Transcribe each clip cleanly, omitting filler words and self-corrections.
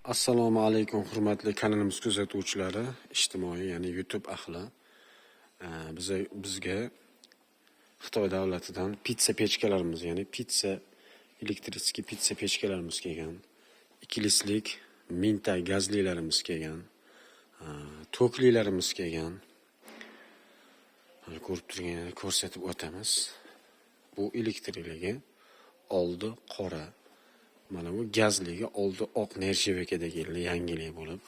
Assalomu alaykum, hurmatli kanalimiz kuzatuvchilari, ijtimoiy, ya'ni YouTube ahli. Bizga Xitoy davlatidan pitsa pechkalarimiz, ya'ni pitsa электрический pitsa pechkalarimiz kelgan. 2 listlik mingta gazlilarimiz kelgan. Toklilarimiz kelgan. Mana, ko'rib turganingizdek, ko'rsatib o'tamiz. Bu elektrikligi, oldi qora. Mana bu gazligi, oldi oq, нержавейка dagi yangilik bo'lib.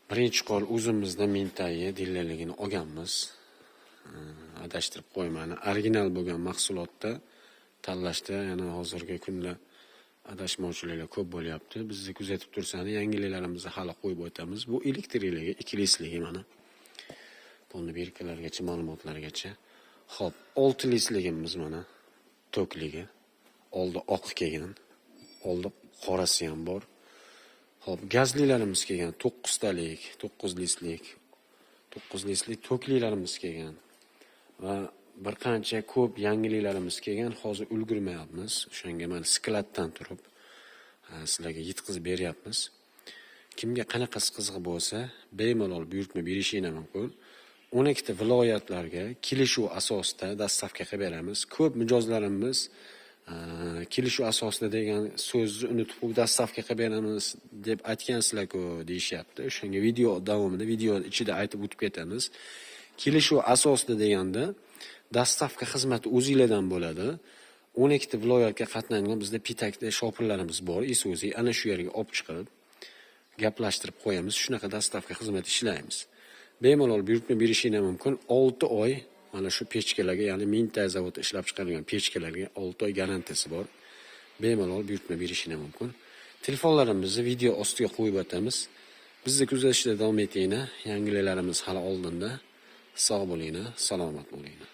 Birinchi qo'l o'zimizda Mintai dillerligini olganmiz. Adashtirib qo'ymani. Original bo'lgan mahsulotda tanlashda yana hozirgi kunda adashmovchiliklar ko'p bo'lyapti. Bizni kuzatib tursangiz, yangiliklarimizni hali qo'yib o'tamiz. Bu elektrikligi, 2 listligi mana. Buni бирка largacha, ma'lumotlargacha. Xo'p, 6 listligimiz mana tokligi. Oldi oq kelgan. Oldi qorasi ham bor. Xo'p, gazlilarimiz kelgan 9 talik, 9 listlik. 9 listlik toklilarimiz kelgan. Va bir qancha ko'p yangiliklarimiz kelgan. Hozir ulgurmayapmiz. O'shanga mana склад dan turib sizlarga yetkazib beryapmiz. Kimga qanaqasi qiziq bo'lsa, bemalol buyurtma berishinglar mumkin. 12 ta viloyatlarga kelishuv asosida доставка qilib beramiz. Ko'p mijozlarimiz kelishuv asosida degan so'zni unutib qo'yib, доставка qilib beramiz deb aytgansizlar-ku, deyishyapti. O'shanga video davomida, video ichida aytib o'tib ketamiz. Kelishuv asosida deganda доставка xizmati o'zinglardan bo'ladi. 12 ta viloyatga qatnaydigan bizda pitakda shopirlarimiz bor. Isuzu ana shu yerga olib chiqib gaplashtirib qo'yamiz. Shunaqa доставка xizmati ishlaymiz. Bemalol buyurtma berishinglar mumkin. 6 oy mana shu pechkalarga, ya'ni Mingta zavodda ishlab chiqarilgan pechkalarga 6 oy garantiyasi bor. Bemalol buyurtma berishinglar mumkin. Telefonlarimizni video ostiga qo'yib o'tamiz. Bizni kuzatishda davom etinglar. Yangiliklarimiz hali oldinda. Sog' bo'linglar, salomat bo'linglar.